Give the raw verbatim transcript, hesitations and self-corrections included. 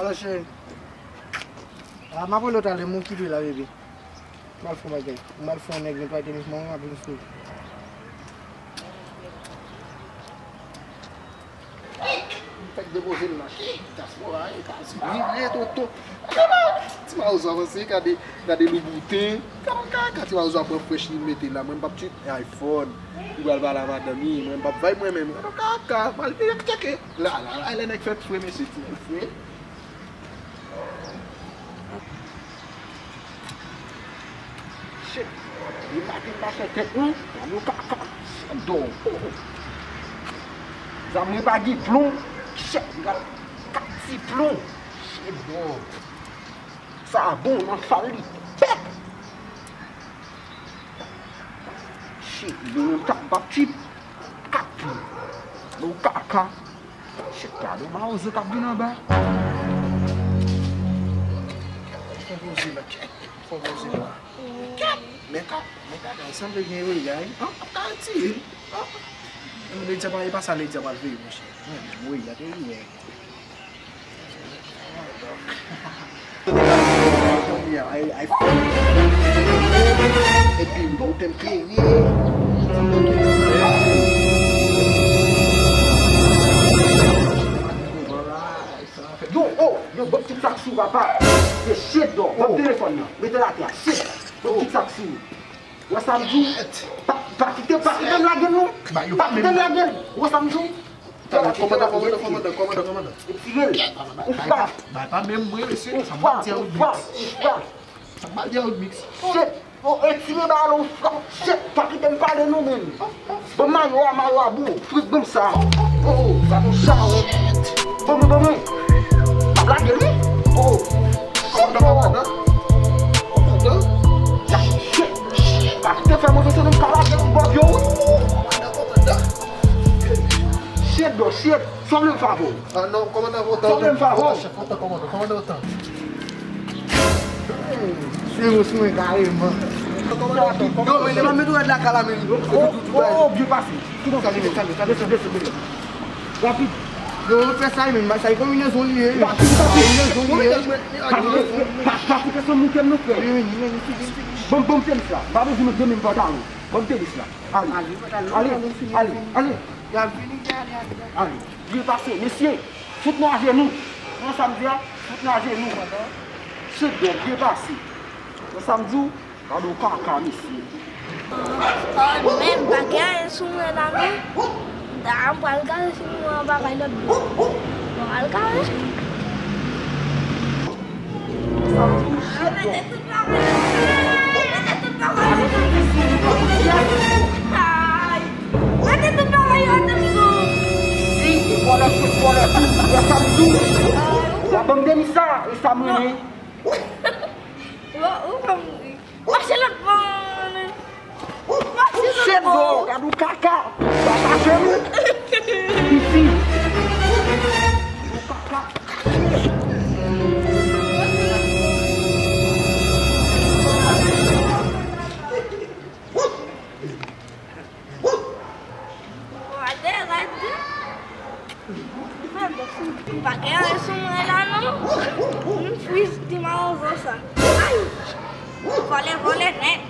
Monchè. A, m ap rele w talè, m okipe la, bebe. M al fè yon bagay. M al fè yon nèg, men pa te met manman m ap vin sou. M fèk depoze l la. Ki dyaspora, e ka siprive, tonton. Ti mawozo avanse, gade, gade Louboutin. Kaka, kaka, ti mawozo ap pran frèch li mete la. Mwen m p ap tchwit iPhone. Li pral pale a madanm li, mwen m p ap vibe mwen menm. Kaka, kaka, m al tcheke. La, la, la, lè nèg fè fre, mesye, ti nèg fre. Shit. Li maten pa fè tèt non. Gade yon kaka. Shit, dò. Zam mwen pa gen plon. Shit, gade kat ti plon. Shit, dò. Sa bon, nan fal li. Pèp. Shit, li menm tap bap trip. Kat plon. Yon kaka. Shit, gade yon mawozo k ap vin anba. Fò poze la, kèt. Fò poze la. Kèt. Men ka, men ka, sa sanble gen Reya, wi. An, ap ka retire l. An. Men Reya pa, e pa sa Reya pral veye, monchè. Mwen menm, Reya te rive. Ay, ay, epi m ba w tèm klere. Yo, oh, yo, ban m kit sa k sou, papa. Ye, shit, dò. Ban m telefòn nan. Mete l atè a, shit. Ban m kit sa k sou. Wè sa m di w? Pa, pa kite, pa kite m lage l non. Pa kite m lage l. Wè sa m di w? Kòmandan, kòmandan, kòmandan, kòmandan, kòmandan. Retire l. Ou pa. Bay pa menm mwen, mesye. Sa m ap di a Woodmix. Ou pa. Sa m ap di a Woodmix. Shit. Oh, retire ba l ou pa. Shit. Pa kite m pale non, menm. Bon, mayo a, mayo a, bon. Frit, ban m sa. Oh, oh, sa bon sa, oh. Ban mwen, ban mwen. Lage l, wi. Oh. Shit, kòmandan, kòmandan. Kòmandan. Shit. Pa kite fè move tande m ka lage l, bòk yo, wi. Kòmandan, kòmandan. Shit, bro, shit. Sa w vle m fè avè w? Ah non, kòmandan, otan, otan, otan, chèf, otan, kòmandan, kòmandan, otan. Se yo sou mwen kareman. Kòmandan, otan, kòmandan. Non, men li pa met ou rèd lakay la, men. Oh, oh, oh, byen pase. Ki nan sa li, sa li, sa li, sa li, sa li. Rapid. Yo, fè sa, men, sa e konbinezon li ye. Rapid, rapid. Konbinezon li ye. Pa, pa, pa koupe son moute m non, frè. Wi, wi, wi, wi, wi. Bon, bon, tenis la. M pa bezwen met de men pantalon. Bon, tenis la. Ale. Ale, ale, ale, ale. Y ap vini, y ale, ale. Ale. Byen pase, mesye. Fout nou ajenou. Ou konn sa m di a? Fout nou ajenou. Shit, bro, byen pase. Ou konn sa m di w? Gade yon kaka, mesye. Ah, men, pa gen anyen sou mwen la, non. Da, m pral gade si mwen anba kay lòt bò. Bon, al gade. Sa m di w, shit, bro. Mete tout bagay nan men. Mete tout bagay nan men. Ay. Mete tout bagay yo nan men. Si, e vòlè, se vòlè tou. Wè sa m di w? W ap ban m demi sa, e sa m renmen. Ou, ou pa mouri. Mache lòt bò, men. Mache lòt bò. Shit, bro, gade yon kaka. Sa chache nou. Piti. Yon kaka. Ou pa gen anyen sou mwen la non. M friz ti mawozo sa. Ay! Vòlè, vòlè nèt.